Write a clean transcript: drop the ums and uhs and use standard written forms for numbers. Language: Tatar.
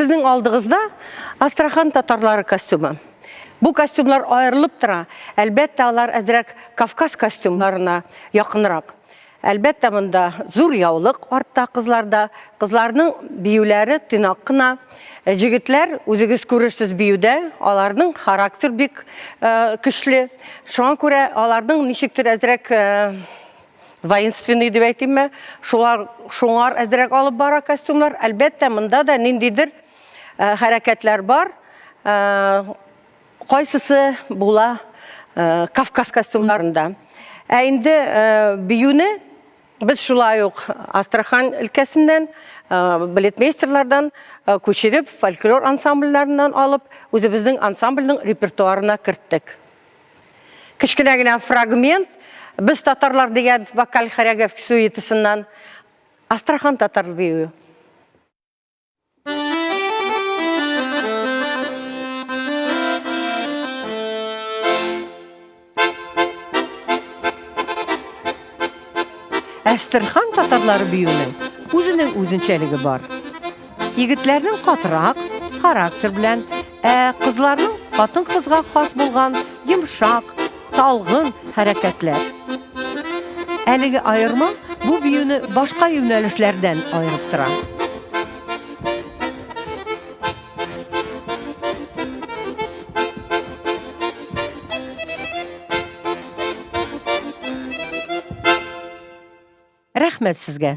Сезнең алдыгызда Астрахан татарлары костюмы. Бу костюмнар аерылып тора. Әлбәттә, алар әзрәк Кавказ костюмнарына якынрак. Әлбәттә, монда зур яулык артта кызларда. Кызларның биюләре тыйнак кына. Җегетләр, үзегез күрерсез биюдә, аларның характер бик көчле. Шуңа күрә аларның ничектер әзрәк воинственный дип әйтимме, шулар шуңар әзрәк алып бара костюмнар. Әлбәттә, монда да ниндидер хәрәкәтләр бар. Кайсысы була Кавказ костюмнарында. Ә инде биюне без шулай ук Астрахань өлкәсеннән, балетмейстерлардан күчереп, фольклор ансамбльләреннән алып, үзебезнең ансамбльнең репертуарына керттек. Кечкенә генә фрагмент Без татарлар дигән вокаль хореографик сюитасыннан Астрахан татар биюе. Әстерхан татарлары биюенең үзенең үзенчәлеге бар. Егетләрнең катырак, характер белән, ә кызларның хатын-кызга хас булган йомшак, талгын хәрәкәтләр. Әлеге аерма бу биюне башка юнәлешләрдән аерып тора. Рәхмәт сезгә.